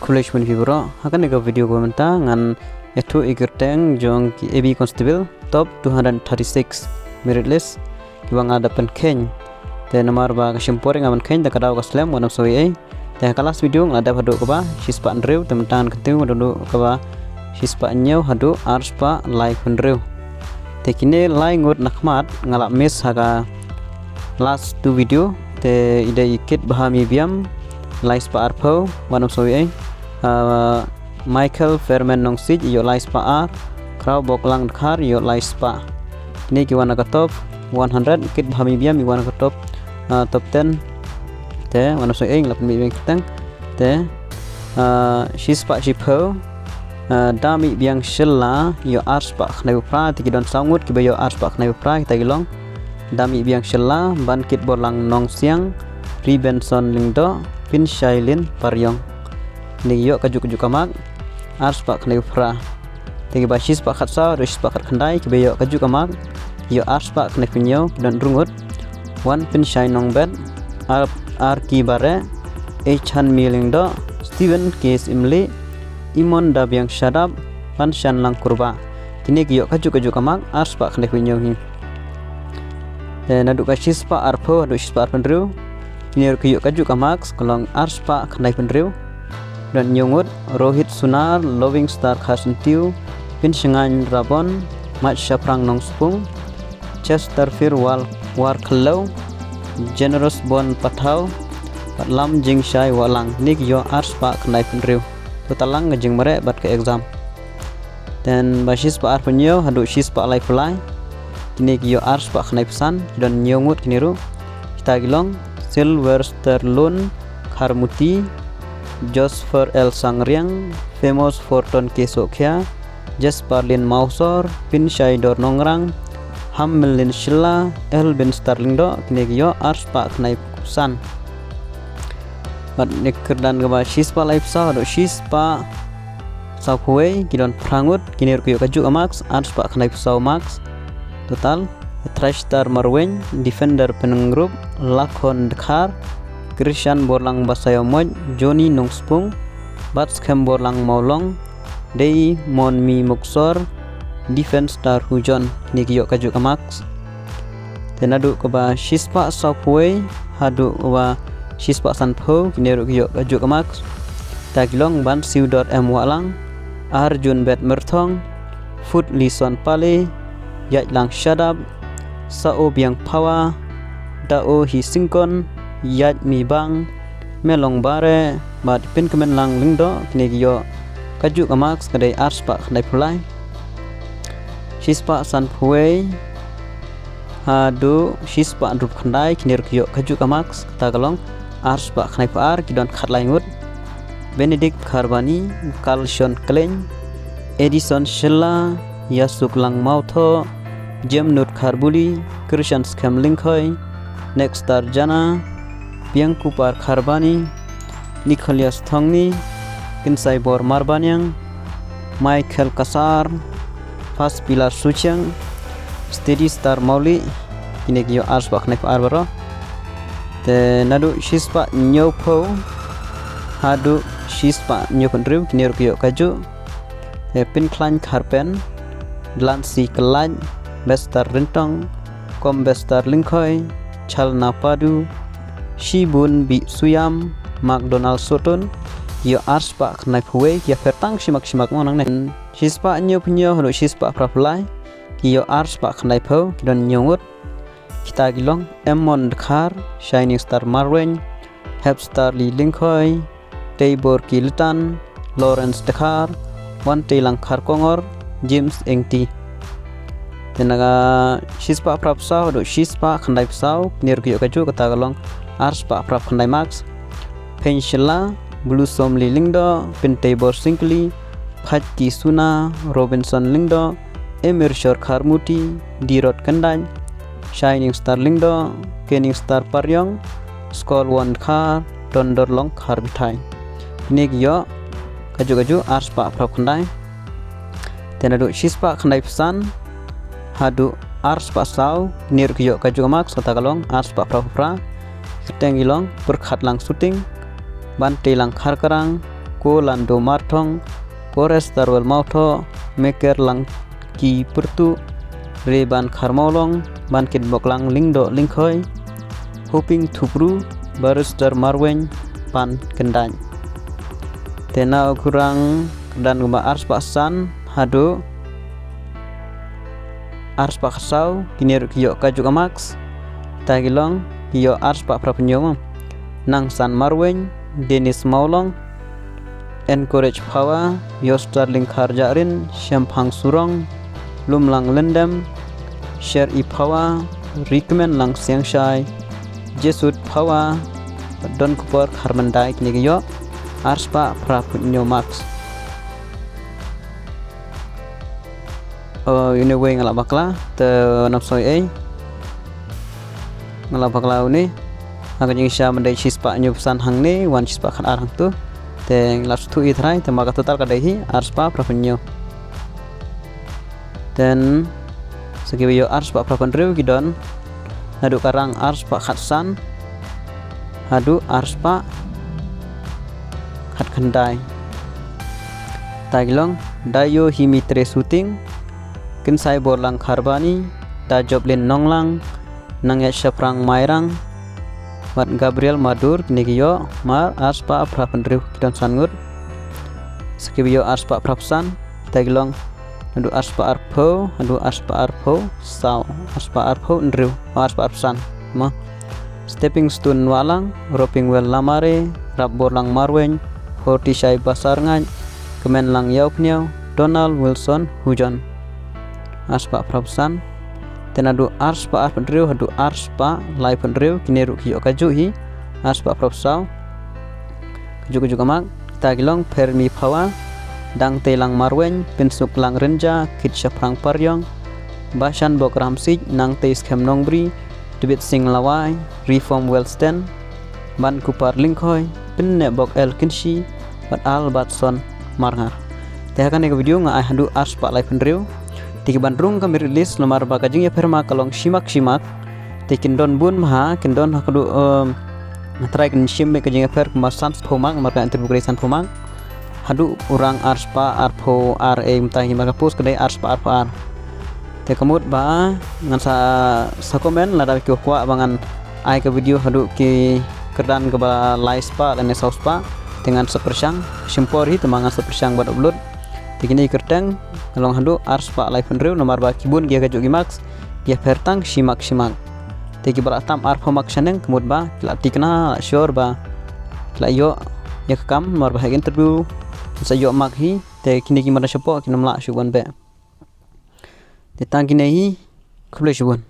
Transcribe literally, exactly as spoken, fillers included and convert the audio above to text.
Khublei shibun ïa phi baroh, ha kane ka video kaba mynta ngan ïathuh ïa ki kyrteng jong ki A B Constable top two hundred thirty-six merit list kiba nga da pynkheiñ. Te namar ba ka shim por nga ban kheiñ, te ka daw ka slem, wat nym sngew ei ei. Te ha ka last video nga la dep haduh kaba shispah hynriew, te mynta ngan continue haduh kaba shispah hynñiew haduh arspah laiphew hynriew. Te kine lai ngut na khmat nga la miss ha ka last two video, te i dei i Kitbhami Biam, laispah arphew, wat nym sngew ei ei. Ah, Michael Fairman Nongsiej i ïoh laispah ar, Khrawboklang Dkhar i ïoh laispah. Kine ki wan na ka top one hundred, Kitbhami Biam i wan na ka top, ah, top ten. Te wat nym sngew ei ei, nga la pynmih biang ki kyrteng. Te, ah, shispah shiphew, ah, Damibiang Shylla i ïoh arspah khyndaiphew phra, te ki don saw ngut kiba ïoh arspah khyndaiphew phra, kita ki long Damibiang Shylla, Bankitborlang Nongsiang, Ribenson Lyngdoh, Pynshailin Pariong. Kine ki ïoh kajuh kajuh ka mark, arspah khyndaiphew phra. Te kiba shispah khatsaw haduh shispah khatkhyndai kiba ïoh kajuh ka mark, ïoh arspah khyndaiphew hynñiew, ki don hynriew ngut. Wan Pynshai Nongbet, Ar, Arki Bareh, Echanmi Lyngdoh, Steven K Syiemlieh, Imondabiang Shadap, Panshanlang Kurbah. Kine ki ïoh kajuh kajuh ka mark, arspah khyndaiphew hynñiew hi. Te naduh ka shispah arphew haduh shispah arphew hynriew, kine ruh ki ïoh kajuh ka marks, ka long arspah khyndaiphew hynriew. Don hynñiew ngut, Rohit Sunar, Loving Star Kharsyntiew, Pynshngaiñ Rabon, Mait Shaphrang Nongspung, Chesterfield War, Warkhliew, Generous Bon Pathaw, bad Lamjingshai Wahlang, kine ki ïoh arspah khyndaiphew hynriew. To ta lang ka jingmareh bad ka exam. Te ba shispah arphew hynñiew haduh shispah laiphew lai, kine ki ïoh arspah khyndaiphew san, ki don hynñiew ngut kine ruh. Kita ki long Sylvester Lun Kharmuti, Josepher L Sangriang, Famous Fortune K Sohkhia, Jasperlin Mawsor, Pynshaidor Nongrang, Hammellin Shylla, Elbin Star Lyngdoh, kine ki ïoh arspah khyndaiphew san. Bad na ka kyrdan kaba shispah laiphew saw haduh shispah sawphew wei, ki don phra ngut, kine ruh ki ïoh kajuh ka marks, arspah khyndaiphew saw marks total. Three Star Marweiñ, Defender Pynengrup, Lakhon Dkhar, Krishan Borlang Basaiawmoit, Johnny Nongspung, Batskhem Borlang Mawlong, Deimonmi Muksor, Defense Star Hujon, kine ki ïoh kajuh ka marks. Te naduh kaba shispah sawphew wei haduh kaba shispah sanphew, kine ruh ki ïoh kajuh ka marks. Kita ki long Bansiwdor M Wahlang, Arjun Bet Myrthong, Fut Lison Pale, Ïaidlang Shadap, Sao Biang Phawa, Dao Hi Syngkon, Ïaid Mi Bang, Melong Bareh, bad Pynkmenlang Lyngdoh, kine ki ïoh kajuh ka marks, ka dei arspah khyndaiphew lai. Shispah sanphew wei haduh shispah hynriewphew khyndai, kine ruh ki ïoh kajuh ka marks, kata ka long arspah khyndaiphew ar, ki don khatlai ngut. Benedict Kharbani, Kalshon Kleiñ, Edison Shylla, Ïasuklang Mawthoh, Jemnud Kharbuli, Krishan Skhem Lyngkhoi, Nexstar Jana, Biangkupar Kharbani, Nicholas Thongni, Kynsaibor Marbaniang, Michael Kasar, First Pillar Suchiang, Steady Star Mawlieh, kine ki ïoh arspah khyndaiphew ar baroh. Te naduh shispah hynñiewphew haduh shispah hynñiewphew hynriew, kine ruh ki ïoh kajuh. Te Pynkhlaiñ Kharpen, Dlansi Kyllaid, Bestar Ryntong, Kombestar Lyngkhoi, Chalna Padu, Shibun Bih Suiam, McDonald Sohtun, ïoh arspah khyndaiphew wei, ki ïapher tang shimak shimak mo nangne. Shispah hynñiewphew hynñiew haduh shispah phraphew lai, ki ïoh arspah khyndaiphew, ki don hynñiew ngut. Kita ki long Emmon Dkhar, Shining Star Marweiñ, Hepstar Lee Lyngkhoi, Teibor Ki Lytan, Lawrence Dkhar, Wanteilang Kharkongor, James Engti. Te na ka shispah phraphew saw haduh shispah khyndaiphew saw, kine ruh ki ïoh kajuh, kata ka long arspah phraphew khyndai marks. Phein Shylla, Blossom Lee Lyngdoh, Pynteibor Syngkli, Phaiti Suna, Robinson Lyngdoh, Emirshor Kharmuti, Dirot Kyndait, Shining Star Lyngdoh, Kening Star Pariong, Skolwon Dkhar, Dondorlong Kharbithai. Kine ki ïoh kajuh kajuh arspah phraphew khyndai. Te naduh shispah khyndaiphew san haduh arspah saw, kine ruh ki ïoh kajuh ka marks, kata ka long arspah phraphew phra. Kyrteng ki long Pyrkhatlang Suting, Banteilang Kharkrang, Ko Lando Marthong, Kores Darwel Mautho, Meker Langki Pyrtuh, Reban Kharmaulong, Ban Kitbok Lang Lingdo Lingkhoi, Hoping Thupru, Barrister Marweng Pan Kyndait. Te na u khyrang kyrdan kumba arspah san haduh arspah khatsaw, kine ruh ki ïoh kajuh ka marks. Kita ki long ki ïoh arspah phra phew hynñiew. Nangsan Marweng, Dennis Mawlong, Encourage Phawa, Yostar Lingkhar Jarin, Shemphang Surong, Lumlang Lendem, Sher I Phawa, Rikmen Lang Siangshai, Jesut Phawa, Don Kupor Kharmandai, kine ki ïoh arspah phra phew hynñiew marks. Oh, uni wei nga la bakla, te nam soi ei. Nga la bakla uni. Ha ka jingshisha mynta shispah hynñiew phew san hangne, wan shispah khatar hangtu. Te nga la shu thuh ïa trai, te ma ka total ka dei hi arspah phra phew hynñiew. Then sa kiba ïoh arspah phra phew hynriew ki don naduh ka rang arspah khatsan haduh arspah khatkhyndai. Kita ki long Dayo Himi Tre Suting, Kynsai Borlang Kharbani, Da Joplin Nonglang, Nangïaid Shaphrang Mairang bad Gabriel Madur, kine ki ïoh mar arspah phra phew hynriew, ki don san ngut. Sa kiba ïoh arspah phra phew san, kita ki long naduh arspah arphew haduh arspah arphew saw, arspah arphew hynriew, arspah arphew san. Mo. Stepping Stone Wahlang, Roping Well Lamare, Rap Borlang Marweng, Hortishai Basarngaid, Kmen Lang Ïawphniaw, Donald Wilson Hujon. Arspah phra phew san. Te naduh arspah arphew hynriew haduh arspah laiphew hynriew, kine ruh ki ïoh kajuh hi arspah phra phew saw. Kajuh kajuh ka mark. Kita ki long Phermi Phawa, Dangtei Lang Marweng, Pynsuk Lang Rynja, Kit Shaphrang Pariong, Bashan Bok Ramsik, Nangtei Skhem Nongbri, Tbit Sing Lawai, Reform Wellston, Ban Kupar Lingkhoi, Pynneh Bok El Kynshi bad Albertson Marngar. Te ha kane ka video nga ai haduh arspah laiphew hynriew. Te ki ban rung ka merit list namar ba ka jingïapher mark ka long shimak shimak. Te kin don bun bha, kin don ha ka duh, em, nga trai kin shim beit ka jingïapher kumba sanphew mark, namar ka interview ka dei sanphew mark. Haduh u rang arspah arphew ar, eh, mynta hi namar ka post ka dei arspah arphew ar. Te ka mut ba ngan sa, sa comment lada ki kwah ba ngan ai ka video haduh ki kyrdan kaba laispah lane sawspah. Te ngan sa pyrshang, shim por hi te ma ngan sa pyrshang ban upload. Te kine ki kyrteng ka long haduh arspah laiphew hynriew namar ba ki bun ki ïa kajuh ki marks, ki ïapher tang shimak shimak. Te kiba la tam arphew mark shaneng ka mut ba ki la thikna, la sure ba ki la ïoh ïa ka kam namar ba ha ka interview kin sa ïoh mark hi. Te kine ki mada shapoh kin ym lah shuh ban beh. Te tang kine hi, khublei shibun.